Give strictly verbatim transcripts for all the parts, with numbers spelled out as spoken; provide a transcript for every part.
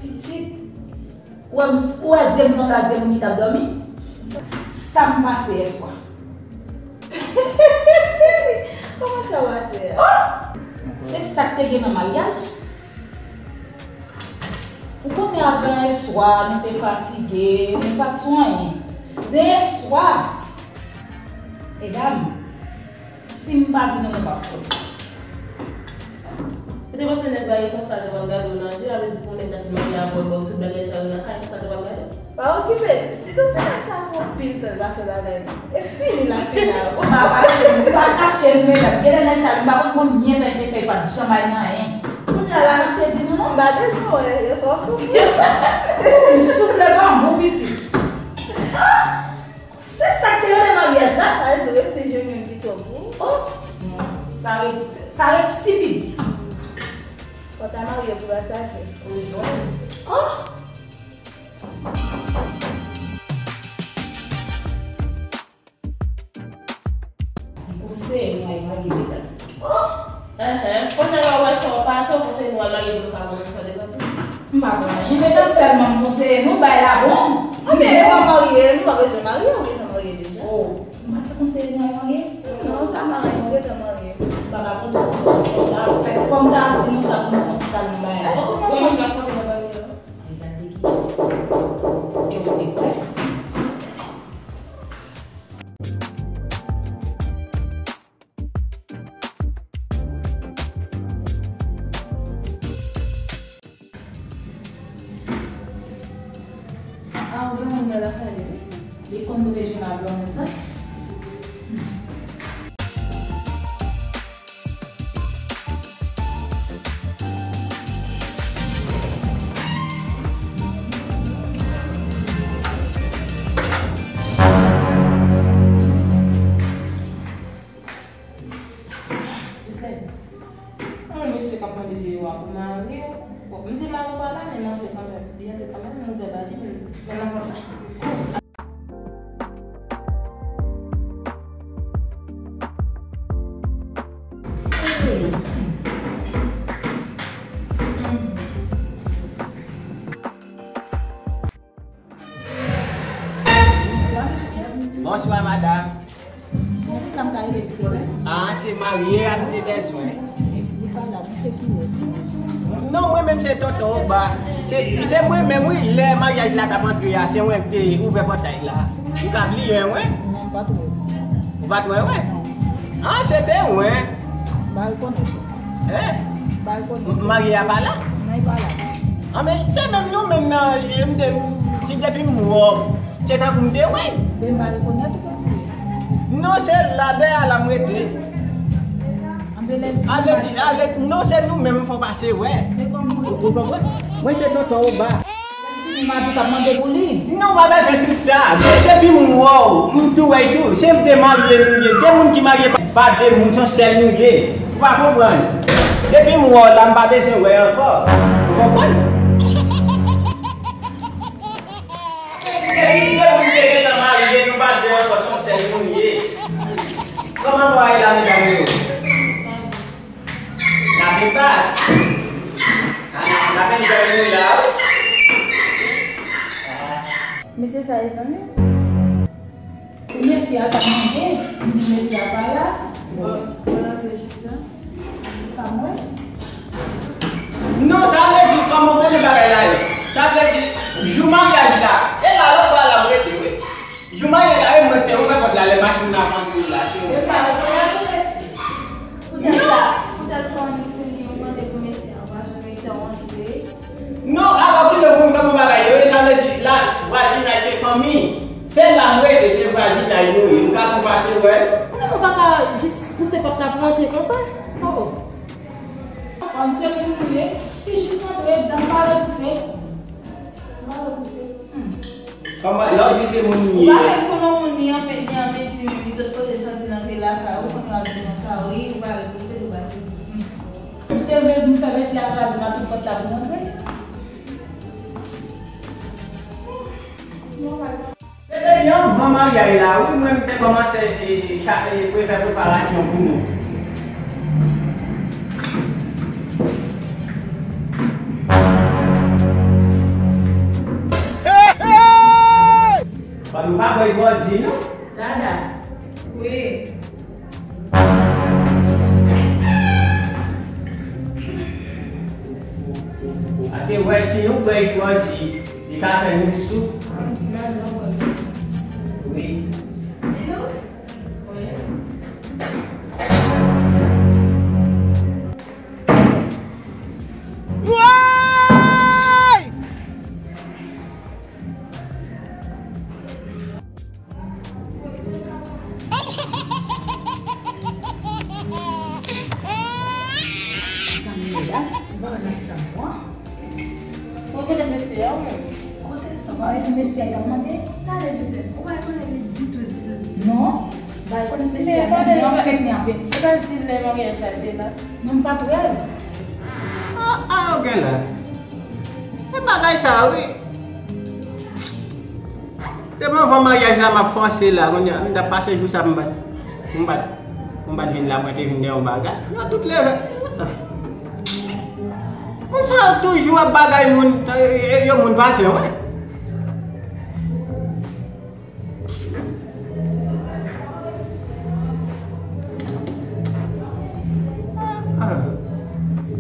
Pitit, ou wè m, ou wè zye m sanble ak zye moun ki t ap dòmi? Sa m pase yèswa. Kòman sa w pase a? Oh! Se sa k te gen nan maryaj. Ou konnen avan yèswa, nou te fatige, nou pa t sou anyen. Men yèswa, medam, si m pa di nou, nou p ap kwè. Ou te panse nèg la gen konsa te pral gade w nan je, a vle di pou nèg la fin marye avè w, ba w tout bagay sa yo nan kay, konsa te pral gade w? Pa okipe l. Sitou si nèg sa fè yon pil tan l pa fè bagay, non. E fini la final. M pa kache, m pa kache l, medam. Gen lè nèg sa, m pa konn konbyen tan l te fè, li pa t janm al nan anyen. Kounye a la, m pa kache di nou, non. M pa bezwen wè, yo sò soufle. M soufle pa bon pitit. Se sa k te rele maryaj la? Sa vle di resi jenn moun ki twòp gou. Oh! Non, sa re-, sa resipidi. Fò ta marye pou rasaze. Wi, non. Oh! M konseye nou al marye, medam. Oh! Enhen. Kounye a la w wè sa w pase, w konseye nou al marye pou nou ka konn sa de kote. M pa konn anyen, medam, sèlman m konseye nou, bay la bon. Anben, nou pa marye, nou pa bezwen marye, ou gentan marye deja. Oh, m pa te konseye nou al marye? Non, sa pa anyen, ou gentan marye. M pa ka konn sa, fò m ta di nou sa pou nou konn ki ka nan bagay. Èske ou konn ki ka fòme nan bagay la? Al gade kiyès. E ou te kwè? Ah, ou gen moun nan lakay li, wi. Li konn boule je nan granmoun sa. Jislèn, yon mesye k ap mande deyò a pou mari w. Bon, m di mari w pa la, men manje kanmenm. Li antre kanmenm, m ouvè ba li, men, men nan pòt la. Bonswa, madanm. Bon, pou sa m ka rele sou teren? Ah, se marye a nou te bezwen. Li pa la, li se kiyès? Non, mwen menm se tonton Oba. Se, se mwen menm, wi, lè maryaj la t ap antre a, se mwen ki te ouvè pòtay la. Ou ka bliye, wi? Non, m pa twò. Ou pa twò, wi? Ah, se te mwen. M pa rekonèt ou. Hein? M pa rekonèt ou. Marye a pa la? Non, li pa la. Ah, men se menm nou menm nan, m te, si depi m wè w, se tankou m te wè. Men m pa rekonèt ou, mesye. Non, se la dèyè a la m rete. Anben lè... A vle di, a vle, non, se nou menm fò pase wè. Se kòman? Ou, ou konprann? Mwen se tonton Oba. Lè m fini, m a di w k ap mande pou li. Non, pa bezwen tout sa. De-, depi m wè w, m tou wè tou. Se de marye nou ye. De moun ki marye pa, pa de moun, se yon sèl nou ye. Ou pa konprann. Depi m wè w la, m pa bezwen wè ankò. Ou konprann? Depi de moun te gentan marye, nou pa de ankò, se yon sèl moun ye. Kòman bagay la, medam yo? N ap enjoy. N ap enjoy nou la, wi. Mesye sa e zanmi w? Mesye a t ap manje, m di mesye a pa la. Bon, bon, antre chita. Sa m wè. Non, sa vle di, kòman w konnen bagay la ye? Sa vle di, jou maryaj la, e la lòt bò a l ap rete, wi. Jou maryaj la, e mwen te ouvè pòt la, lè machin nan ap antre la, se mwen. Yo pa rekonèt ou, mesye. Poutèt sa, poutèt sa, ou ni pou li, ou mande pou mesye a, ou pa janm mesye a, ou antre. Non, alò kilè pou m konprann bagay yo, e sa vle di, la, vwazinaj se fanmi. Se la m rete, se vwazinaj nou ye, m ka tou pase wè l. Non, ou pa ka jis pouse pòt la pou antre konsa. Oh. Fanm se moun nou ye, ki jis antre, jan m pale pouse. M pale pouse. Hmm. Kòman, lè w di se moun nou ye? Ou pa menm konnen moun li an, men li an, men di menm li sot kote sòti l antre lakay ou, kounye a w ap di konsa, wi, ou pa repouse l, ou pa sezi. Hmm. Ou te vle pou m fè mesye a kraze m a tout pòt la pou m antre? Hmm. Non, pa Se te byen anvan maryaj la, wi, mwen m te kòmanse, e, e, cha-, e, pre-, fè preparasyon pou nou. Grandi, non? Dada. Wi. Paske wè si nou pran grandi, li ka fè nou sou. Wi. Didou? Wi. Woy! Zanmi, bagay sa mwa. Ou konnen mesye a, ou menm? Kote sa? Ou pa wè mesye a y ap mande? Gade, Joseph, ou pa konnen li ditou, ditou, ditou. Non, m pa konnen mesye a, men li anpèt, li anpèt. Se pa l di lè maryaj la te la. Men m pa t wè l. Ah, ah, ou gen lè. E bagay sa, wi. Depi anvan maryaj la, m ap fòse la, kounye a, m t ap pase jou sa, m pa t, m pa t, m pa t vin la, mwen te vin gen yon bagay. Yo tout leve. Moun sa yo toujou ap bagay moun, e, e, yo moun pase, wi. Ah,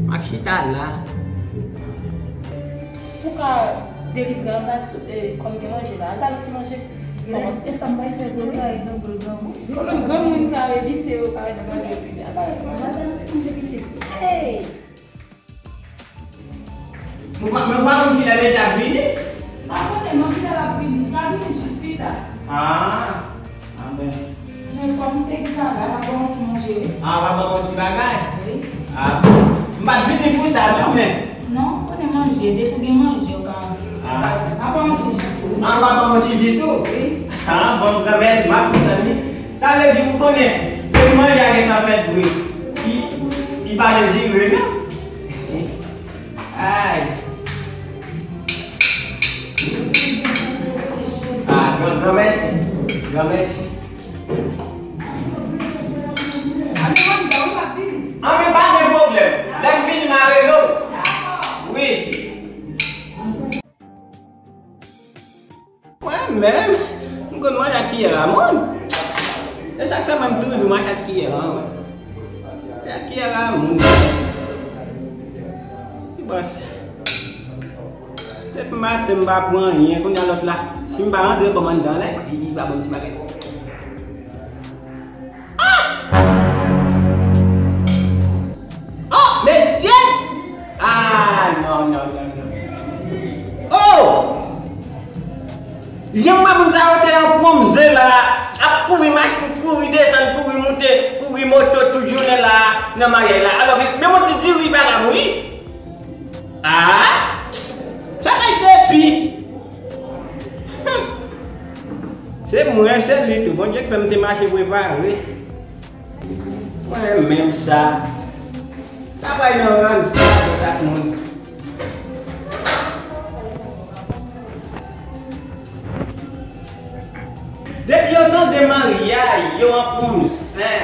m ap chita la. Ou ka delivre anba ti, e, kòm gen manje la. Al ba nou ti manje. Sa pase? E sa m bay fè vre, wi. Granmoun, granmoun sa yo, epi se yo ka di manje. Al ba nou ti manje. Al ba nou ti manje pitit. Hey! Nou pa, men ou pa konn kilè mesye ap vini? Pa konnen, men kilè l ap vini. L ka vini jis pita. Ah, ah bon. Men kòm m te di la, la, m ap ba w ti manje, wi. Ah, w ap ban m yon ti bagay? Wi. Ah, m pa t vini pou sa, non, men. Non, konnen manje, depi w gen manje, w ka. Ah. M ap ba w yon ti ji tou. Ah, w ap ban m yon ti ji tou? Wi. Ah, bon, granmèsi, m ap tou tann li. Sa vle di, ou konnen, depi manje a gentan fèt vre, li, li pa dezire, non? Ay. Ah, gran, gran mèsi. Gran mèsi. Anben, pa gen pwoblèm. Lè m fini, m a rele w. Wi. Mwen menm, m konn manje ak kiyè a moun. Se sa k fè mwen m toujou mache ak kiyè an mwen. Se ak kiyè a moun. Ki bòs. Depi maten m pa pran anyen, kounye a lòt la, si m pa rantre kò m anndan la, li, li pa ban m ti bagay. Ah! Oh, mesye! Ah, non, non, non, non. Oh! Jan m wè moun sa yo te an pwomze la, ap kouri machin, kouri desann, kouri moute, kouri moto tout jounen la, nan maryaj la. Alò, men yon ti diri pa ka mouri. Ah! Sa kay depi. Hmm. Se mwen, se li tou. Bondye k fè m te mache prepare. Mwen menm sa. Travay nan rann sa pou chak moun. Depi yo tande maryaj, yo an pwomse.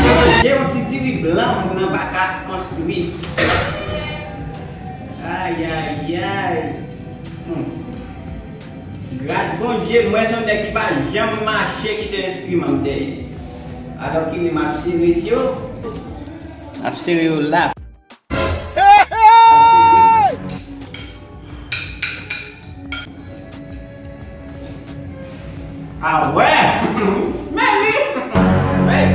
Manje yon ti diri blan moun nan pa ka konstwi. Ayayay. Hmm. Gras Bondye, mwen se yon nèg ki pa janm mache kite enstriman m dèyè. Alò, kilè m ap sere yo. M ap sere yo la. Hey, hey! Ah wè! Men li! Hey!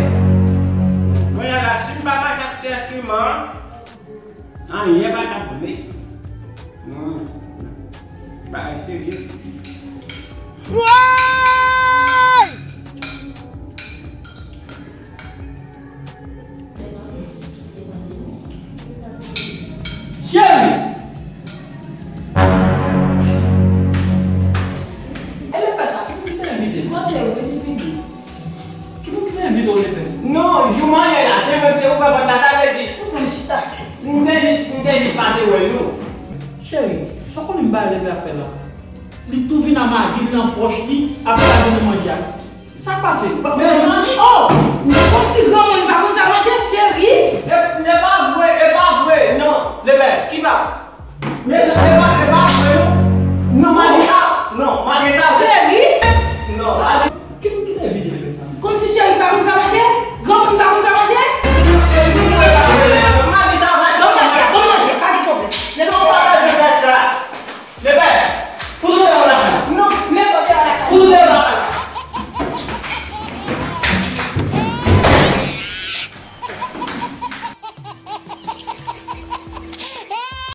Kounye a la, si m pa mache ak ti enstriman an, anyen pa t ap boule. Non. Bagay serye. Woy! Cheri! E lepè sa, ki pou ki te envite m? Mande wi, li vini. Ki pou ki te envite w lepè? Non, jou maryaj la, se mwen ki te ouvè pòt la, sa vle di. Ou konn chita. M te jis, m te jis pase wè nou. Cheri, sa w konnen m bay lepè ap fè la? Li tou vin a magi l nan pòch li, ap gade nan manje a. Sa k pase? Mezanmi! Oh! Kòmsi granmoun pa konn fè manje, cheri! E, e pa vre, e pa vre, non. Lepè, ki pa? Mezanmi, e pa,